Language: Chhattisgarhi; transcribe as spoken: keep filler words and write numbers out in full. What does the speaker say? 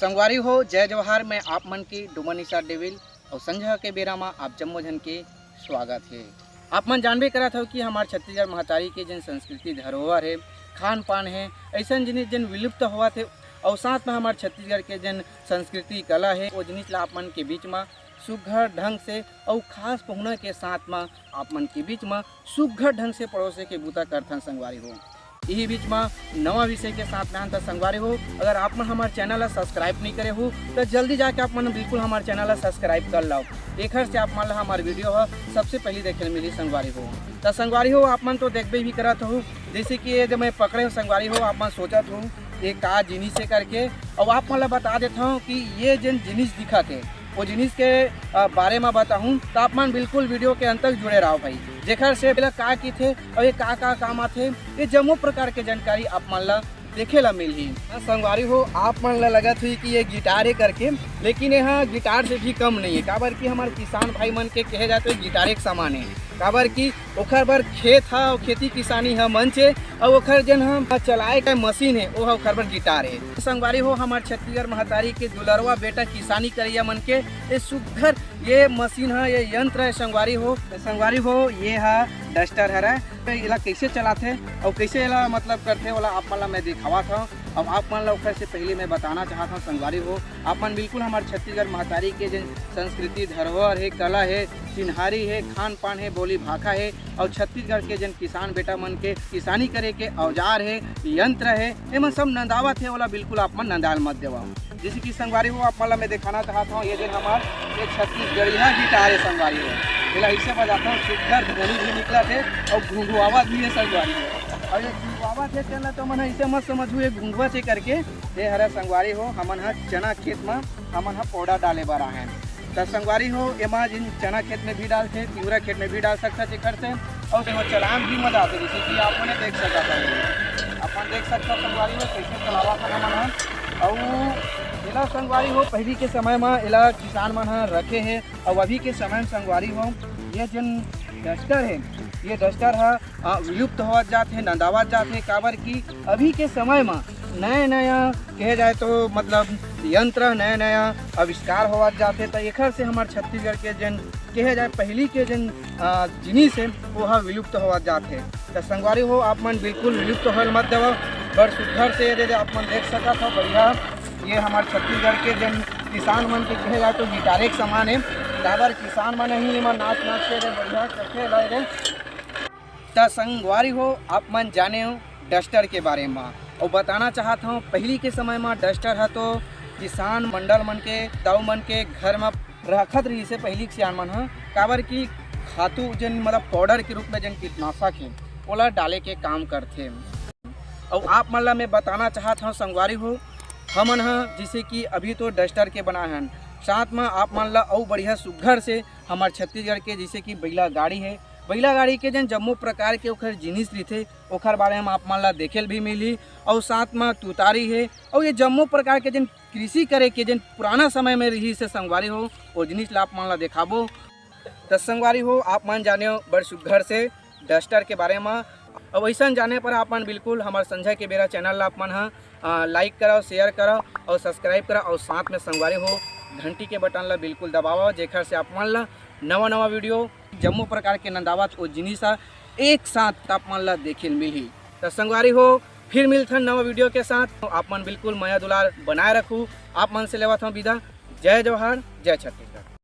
संगवारी हो, जय जोहार। मैं आप मन के डुमन निषाद डेविल अउ संझा के बेरा म आप जम्मो झन के स्वागत हे। आप मन जानबे करत हव कि हमार छत्तीसगढ़ महतारी के जेन संस्कृति धरोहर हे, खान पान हे, अइसन जिनिस जेन विलुप्त होवत हे अउ साथ म हमार छत्तीसगढ़ के जेन संस्कृति कला हे, वो जिनिस ला आप मन के बीच म सुघ्घर ढंग से अउ खास पहुना के साथ म आप मन के बीच म सुघ्घर ढंग से परोसे के बूता करथन संगवारी हो। इही बीच म नवा विषय के साथ में आन त संगवारी हो, अगर आप मन हमार चैनल ला सब्सक्राइब नहीं करे हो त जल्दी जाके आप मन बिल्कुल हमार चैनल ला सब्सक्राइब कर लाओ। एखर से आप मन ला हमार वीडियो ह सबसे पहली देखे ल मिली संगवारी हो। त संगवारी हो, आप मन तो देखबे भी करत हो, जैसे कि ये जो मैं पकड़े हो संगवारी हो, आप मन सोचत हो ये का जिनिस हे करके। अब आप मन ला बता देत हूँ कि ये जेन जिनिस दिखत हे, वो जिनिस के अ, बारे म बताहूँ त आप मन बिल्कुल वीडियो के अंत तक जुड़े रहो भाई, जेखर से एला का किथे अउ ये का का काम आथे, ये जम्मो प्रकार के जानकारी आप मन ला देखे ला मिलही। हाँ संगवारी हो, आप मन ला लगत हुई कि ये गिटार हे करके, लेकिन ये हाँ गिटार से भी कम नहीं है, काबर कि हमार किसान भाई मन के कहे जाए तो ये गिटार एक समान है, काबर कि ओखर बर खेत ह अउ खेती किसानी ह मंच हे, अउ ओखर जेन ह चलाए के मशीन हे, ओ ह ओखर बर गिटार हे। संगवारी हो, हमार छत्तीसगढ़ महतारी के दुलरवा बेटा किसानी करइया मन के ये सुघ्घर ये मशीन ह, ये यंत्र है संगवारी हो। संगवारी हो, ये ह डस्टर हरय। एला कइसे चलाथे अउ कइसे एला मतलब करथे, ओला आप मन ला मैं दिखावत हव। अब आप मन ला ओखर से पहले मैं बताना चाहत हव संगवारी हो, आप मन बिल्कुल हमार छत्तीसगढ़ महतारी के जेन संस्कृति धरोहर हे, कला हे, चिन्हारी हे, खान पान हे, बोली भाखा हे अउ छत्तीसगढ़ के जेन किसान बेटा मन के किसानी करे के औजार हे, यंत्र हे, एमन सब नंदावत हे, ओला बिल्कुल आप मन नंदाल मत देवव। जैसे कि संगवारी हो, आप मन ला मैं दिखाना चाहत हव, ये जेन हमार ये छत्तीसगढ़िया गिटार हे संगवारी हो, एला अइसे बजाथन, सुघ्घर ध्वनि भी निकलत हे अउ घुंघुआवत भी हे संगवारी हो। अउ ये घुंघुआवत हे तेन ला तो मन ह अइसे मत समझहू ये घुंघुआ से करके, ये हरे संगवारी हो, हमन ह चना खेत म हमन ह पौधा डाले बर आए हन। त संगवारी हो, एमा जिन चना खेत में भी डालथे, तिवरा खेत में भी डाल सकथस एखर से, अउ एमा चलान भी मजा आथे, जैसे कि आप मन देख सकत हव। अपन देख सकत हव संगवारी हो, कइसे चलावत हन हमन ह। अउ एला संगवारी हो, पहिली के समय म एला किसान मन ह रखे हे, अउ अभी के समय म संगवारी हो, ये जेन डस्टर हे, ये डस्टर ह अ, विलुप्त होवत जात हे, नंदावत जात हे, काबर कि अभी के समय म नया-नया कहे जाए तो मतलब यंत्र, नया-नया आविष्कार होवत जात हे, त एखर से हमर छत्तीसगढ़ के जेन कहे जाए पहिली के जेन, अ, जिनिस हे, वो ह विलुप्त होवत जात हे। त संगवारी हो, आप मन बिल्कुल विलुप्त होए ल मत देवव। बड़ सुघ्घर से ये दे, दे आप मन देख सकत हव, बढ़िया ये हमर छत्तीसगढ़ के जेन किसान मन के कहे जाए तो गिटारे के समान हे, काबर किसान मन ही एमा नाच-नाच के दे बढ़िया करथे ला रे। त संगवारी हो, आप मन जाने हो डस्टर के बारे म, अउ बताना चाहत हव, पहिली के समय म डस्टर ह तो किसान मंडल मन के, दाऊ मन के घर म रखत रहिस हे पहिली के सियान मन ह, काबर कि खातू जेन मतलब पाउडर के रूप में जेन कीटनाशक हे, ओला डाले के काम करथे। अउ आप मन ला मैं बताना चाहत हव संगवारी हो, हमन ह जैसे कि अभी तो डस्टर के बनाए हन, साथ म आप मन ला अउ बढ़िया सुघ्घर से हमर छत्तीसगढ़ के जैसे कि बइला गाड़ी हे, बइला गाड़ी के जेन जम्मो प्रकार के ओखर जिनिस रहिथे, ओखर बारे म आप मन ला देखे ल भी मिलही। अउ साथ म तुतारी हे, अउ ये जम्मो प्रकार के जेन कृषि करे के जेन पुराना समय में रहिस हे संगवारी हो, वो जिनिस ला आप मन ला देखाबो। त संगवारी हो, आप मन जाने हो बड़ सुघ्घर से डस्टर के बारे म। अब अइसन जाने पर आप मन बिल्कुल हमर संझा के बेरा चैनल ला आप मन ह, अ, लाइक करव, शेयर करव अउ सब्सक्राइब करव अउ साथ में संगवारी हो घंटी के बटन ला बिल्कुल दबावव, जेखर से आप मन ला नवा-नवा वीडियो, जम्मो प्रकार के नंदावत ओ जिनिस ह एक साथ आप मन ला देखे ल मिलही। त संगवारी हो, फिर मिलथन नवा वीडियो के साथ। आप मन बिल्कुल मया दुलार बनाए रखू। आप मन से लेवत हव विदा। जय जोहार, जय छत्तीसगढ़।